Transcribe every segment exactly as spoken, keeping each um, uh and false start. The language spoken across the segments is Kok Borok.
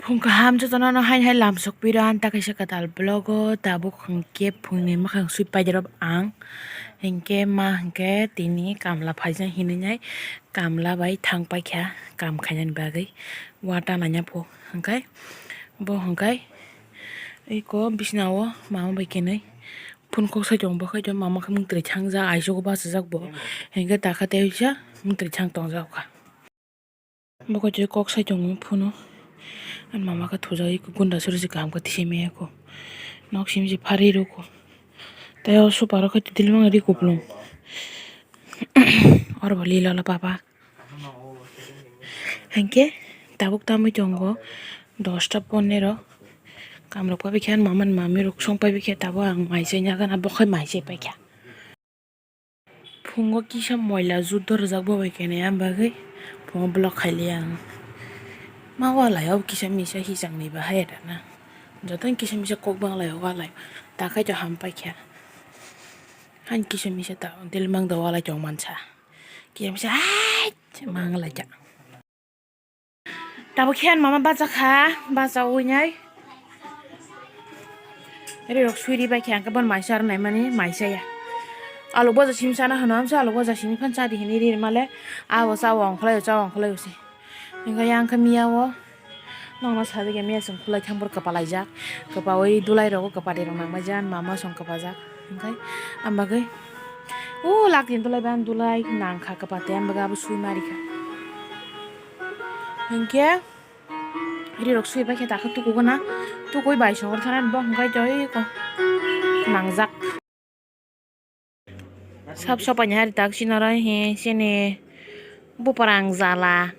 Phung kaham jotono no haini hai lam sokphi rw ang ta kaisa kwtal vlog o tabuk hwnkhe phungni mwkhang swi paidorop ang hinkhe ma hinkhe tini kamla phaijak hinwi nai kamla bai thang paikha kam khainani bagwi wata naina pho hinkhe bo hinkhe eko bisna o mama bai khenwi phone kok sai tongo bo khe mama khe mungtwrwi thangjak aichugo bachajak bo hinkhe takha tei uisa mungtwrwi thang tongjak kha. Bo koi kok sai tongo phone o. Ani mama khe thujagwi gunda suri se kaham khe tisi maya kho. Nok simi se pharwi rw kho. Tei o super o khe twi twi limang ri kupulung. Oro bo lila la papa. Hinkhe tabuk tamwi tongo dosta pondero. Kamrok paibikhe ani mama ni mami rok song paibikhe tabuk ang mai chai nagana bo khai mai chai paikha. Phungo kisa moila juddo rwjak bo bai khe nai, ang bagwi phungo vlog khailiya ang. Ma walai o kisa misa hisang ni bahai da na. Jotono kisa misa kok bang lai o walai. Ta khai to ham paikha. Han kisa misa ta dil mang da walai tong mansa. Kisa misa hai mang lai ja. Tabuk khe ani mama bacha kha, bacha ui nai. Ri rok sui ri bai khe ang khe bon mai char nai mani mai chaya. Alu bacha simi chana hano amsa alu bacha simi phan cha di hini ri male. Abo cha ongkhlai cha ongkhlai se. Hinkhe yang khe miya o. Nokno sajagya miya chwng khulai thang bor kwpalaijak. Kwpaui dulai rogo kwpade rok nangmai jak, mama song kwpajak. Hinkhe ambagwi o lakni dulai ban dulai nangkha kwpate ambagwi abo sui marikha. Hinkhe rirok sui paikhe takhe tukugo na, tukui bai songor thana bo hinkhe joiko nangjak. Sab sopaini hari tak sinaro hi sini buprang jala.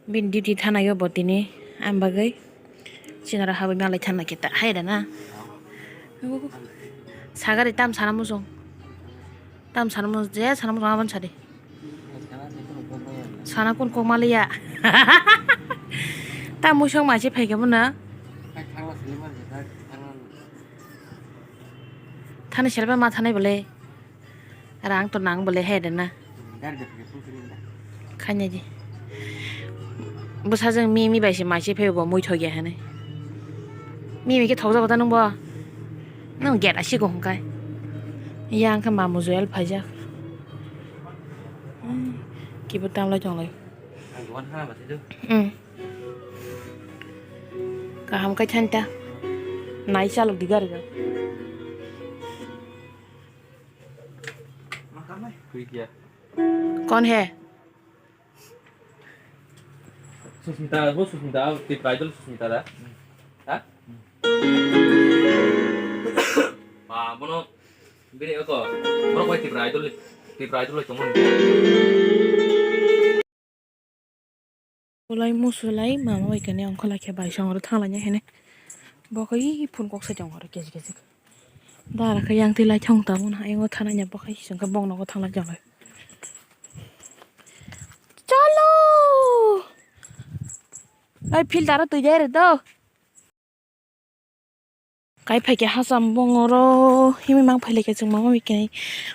Bini duty thanaio bo tini, ang bagwi sinaro habwi malai thana kita hai da na. Sagari tam sana muchung, tam sana muchung, je sana muchung aboni sadi. Sana kun kok maliya. Ta muisok maise phaikhe bono. Thani selbai ma thanai bole. Rang to nang bole he de na. Khaina di. Bwsajwng mimi bai se maise phai bo muithok ya hinwi. Mimi khe thokjago ta nwng bo. Nwng gate asiko hwnkhai. Yang khe mamu Joel phaijak. Kibo tamlai tonglai. Ang dogan khana ba thaidu. Hmm. Kaham khai thani ta. Nai chalok di gari rok. Koi kya? Kon hai? Susmita, wo Susmita, Tipra Idol Susmita da? Ha? Ba, bono bini eko, borok bai Tipra Idol, Tipra Idol bai tongmani. Ulai musulai mama bai kani ongkholai khe bai songro thanglaina hene. Bo khe phone kok sai tongo aro kejik kejik. Dara khe yang twi lai thang tamo na, ayang o thana nya bo khe sengkhe bong nogo thang lai tongo. Chalo! Ai filter o twi dai re do. Kai phaikhe hacham bongoro himwi mang phailai khe chwng mama bai khe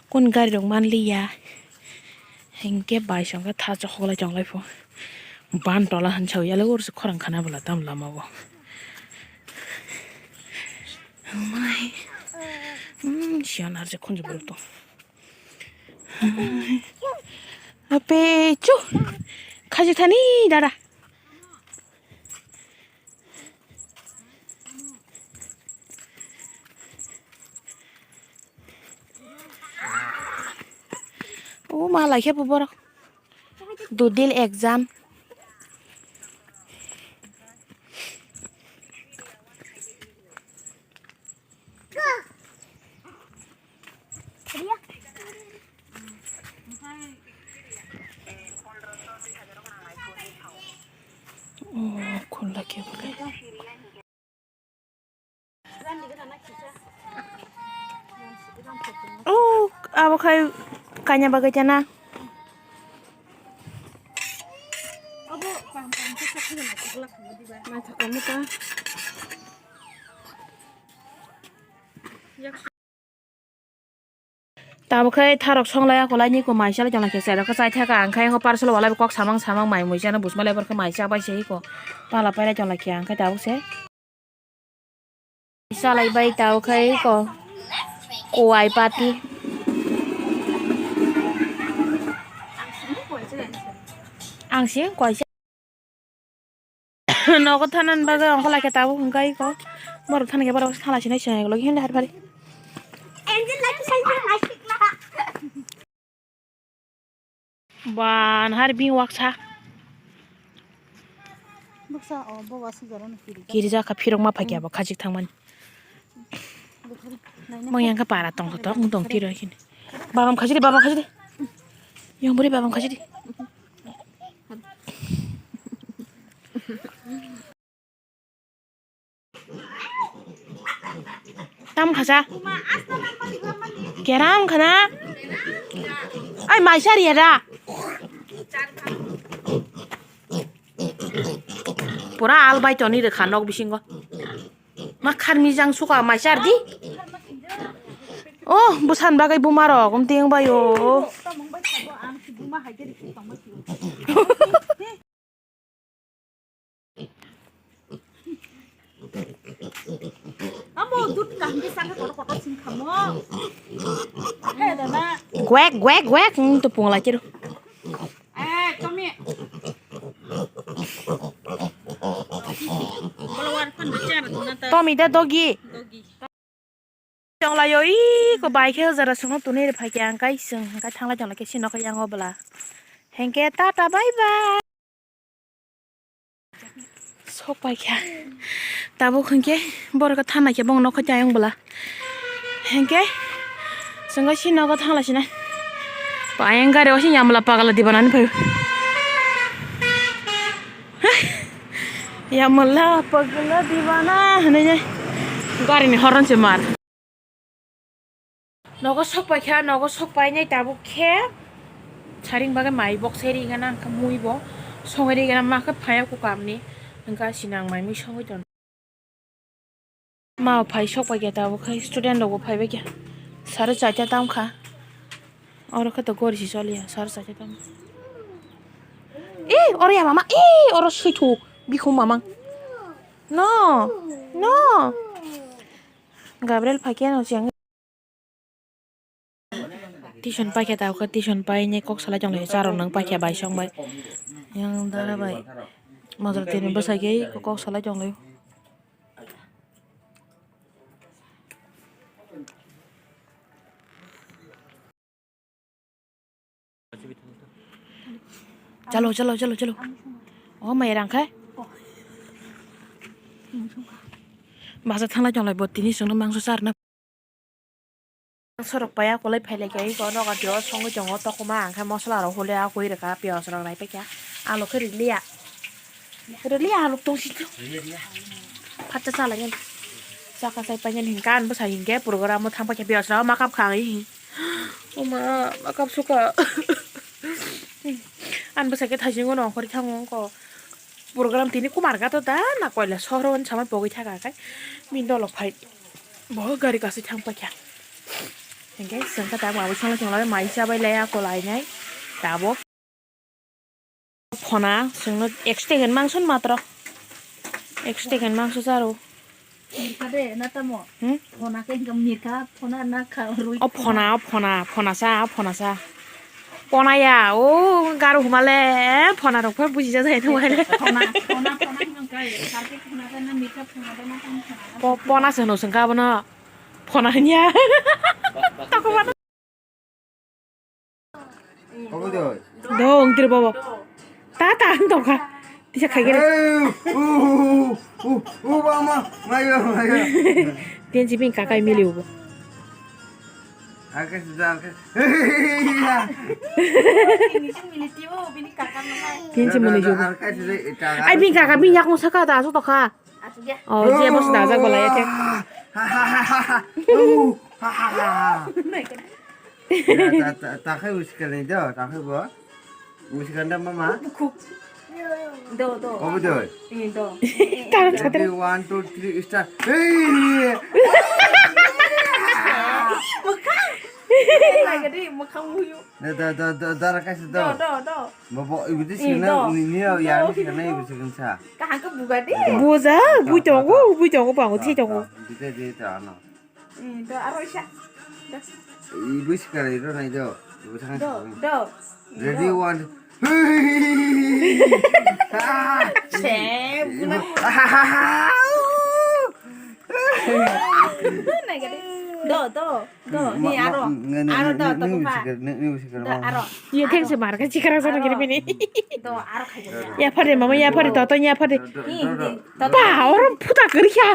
kun gari rok manliya. Hinkhe bai songkhe tha chokhok lai chonglai pho. Ban tola hinwi sawi yalo ur se khorang khana bwla tam lama o. Mai. Hmm, siyan arje khunju bwrwk tong. Ape chu. Khaji thani dada. O ma lai khe bo borok. Dudil exam. Oh, khulai khe bole. Oh, abo khai kanya bagwi chana. Tabuk khe tharok songlai akolai ni ko mai chalai tongla khe chai rok khe chai thaka ang khe parcel walai bo kok samang samang mai mui chana busma lebar khe mai chabai se ko pala pailai tongla khe ang khe tabuk se. Salai bai tao khai ko kuai pati. Ang sing kuai sa. Nogo thanan bagwi ongkha lai khe tabuk hwnkha iko. Borok thani khe borok thala sinai sinai logi hwnda hari phari. Ban hari bini waksa. Bwksa o boba sujaro no kiri. Kiri jakha phirok ma phakya bo khajik thangmani. Mong yang kha para tong tok tong tiro hini. Babam khajidi, babam khajidi. Yang buri babam khajidi. Tam khasa. Keram khana. Ai maisar yada. Pura albai toni rekha nok bisingo. Ma kharmi jang suka maisar di. Oh, busan bagai buma rok umting bai o. Amo dut kaham khe sakhe kotor kotor sing khamo. He dada. Gwek gwek gwek, hmm, tupung lai chiru. Eh, Tommy. Bolo war phan bichar na ta. Tommy da dogi. Dogi. Chonglai yo, iko bai khe jara songno tuni ri phai khe ang kai song, ang kai thanglai tongla khe sino khe yang o bwla. Hengke tata bye bye. Sok pai khe. Tabuk hwnkhe borok khe thanai khe bong nokho chayang bwla. Hengke songkhe sino khe thanglai sinai. Payang gari o si yamla pagla dibanani phai. Yamala pagla dibana hinui gari ni horn se mar. Nogo sok pai kha, nogo sok pai nai tabuk khe saring bagwi mai bok sai ri gana, ang khe mui bo songwi ri gana, ma khe phai ya kukam ni, hwnkha sinang mai mui songwi ton. Ma phai sok pai kha tabuk khe student rok bo phai bai kha, sare chaita tam kha, oro khe to gori si choli ya, sare chaita tam kha. Ee, oro ya mama, ee, oro sui thuk, bikhum mamang. No, no. Gabriel phai khe no cheng. Tuition paikha tabuk khe tuition painai kok salai tonglaio, charok nang paikha bai song bai. Yang dara bai mojra tini bwsai khe kok salai tonglaio. Chalo, chalo, chalo, chalo. O mai rang khai. Baza thanglai tonglai bo tini chwngno mangso charna. Sorok paya kolai phailai khe iko nogo tio songwi tongo tokma ang khe mosola rok hole a koi rwkha piyaj rok nai paikha alok khe rwliya. Rwliya alok tongsi. Phatsa chalai nani. Chakha chai painani hinkhe ani bwsa hinkhe program o thang paikha piyaj rok makap kha ang hi. Oma, makap suka. Ani bwsa khe thaisingo nongkhorwi thango wngkha. Program tini kumar gato da na koila sohor hwn samai pogwi thaka khai. Bini dolok phai. Bo gari kasui thang paikha. Hinkhe chwng khe tabuk aboni salo chwng lai mai chabai laya kolai nai. Tabuk. Phona, chwngno ek second mangson matro. Ek second mangso charo. Mirkha de, na tamo? Hmm? Phona khe hwnkha mirkha, phona na kha rwi. O phona, o phona, phona sa, o phona sa. Phona ya, o garo humale, phona rok pha buji ja jai thung hai le. Phona, phona, phona hwnkha, sarke phona de na mirkha phona de na tam phona. Po-, phona se no sengka bono. Phona hanya. Toko bono. Obo doi. Dong, tiri bobo. Ta, ta, ang tongkha. Tisa khai gere. Eh, uh, uh, uh, uh, uh, ba ma, ma yo, ma yo. Tin si bini kakai mili ubo. Ake sudah, ake. Tin si mili ubo. Ake sudah, ita. Ai, bini kaka, bini yakung saka ta, asuk tokha. Oh, je boss dajak bwlai ya khe. Ha, ha, ha, ha, ha. Uh, ha, ha, ha, ha. Ya, ta, ta, ta khai usikan ni do, ta khai bo. Usikan da mama. Do, do. Obo do. Eh, do. Ready, one, two, three, start. Hey! Lagadi, mokhang muyu. Da, da, da, da, dara kaisa do. Do, do, do. Bobo, ibu di Eh, sini, do. Ni, ni, Do. Ya, ni sini, ibu sini sa. Kaham ke buga di. Boja, bui tongo, bui tongo, bango, thi tongo. Di, di, di, ano. Eh, do, aro isa. Do. Ibu sekarang itu na itu. Ibu sekarang Do, sekarang. Do. Ready, Do. One. Ah! Che, bulan. Ah! Nagari. Do, do, do. Ni aro. Aro do, do, ni, ni, do. Ni, ni, ni, Do, aro. Ye theng se mar ka chikara sana giri bini. Do, aro khai. Ya phare mama, ya phare toto, ya phare. Ni, ni, toto. Ba, oro phuta kari kha.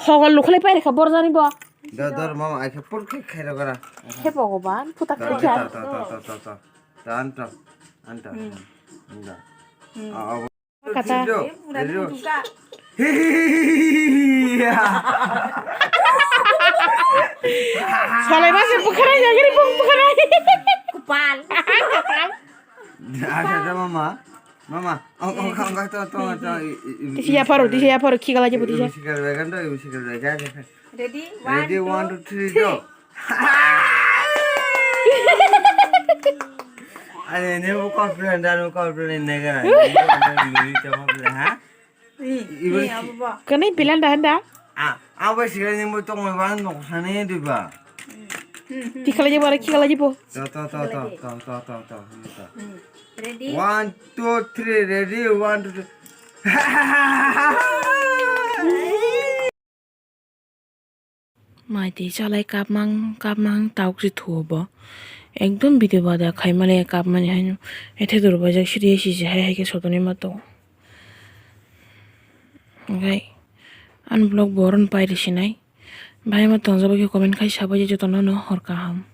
Hogol lukhlai pai kha borjani bo. Do, do, mama, ai kha pur khai khai rogara. He Bhogoban, phuta kari kha. To, to, to, to, to, to. To, anto, anto. Hmm. Anto. Hmm. Ah, ah, Kata. Ready, ready. Salai masih bukarai ya, gini bung bukarai. Kupal. Ada, ada, mama. Mama, ang, ang, ang, ang, to, to, to, i, i, i, Tisi ya paru, tisi ya paru, kikala aja putih ya. Sikar bagan to, sikar bagan. Ready? Ready, one, two, three, go. Are, ne mo complain, dan mo complain ne gara. Ne mo complain, ha? Ibu. Kani bilan dah dah. Ah, apa sih ni mo tong mo bang nok sana dia ba. Kikala aja paru, kikala aja po. To, to, to, to, to, to, to, to, to. Ready? One, two, three, ready, one, two, three. Mai twi chalai kapmang kapmang tauk se thuo bo. Ekdom video bada khaimale kapmani haino. Ethe dor bajak siri esi se hai hai khe sotoni ma tongo. Okai. Ani vlog bo oro no pairi sinai. Bahai ma tongjak bai khe comment khai sabai je jotono no hor kaham.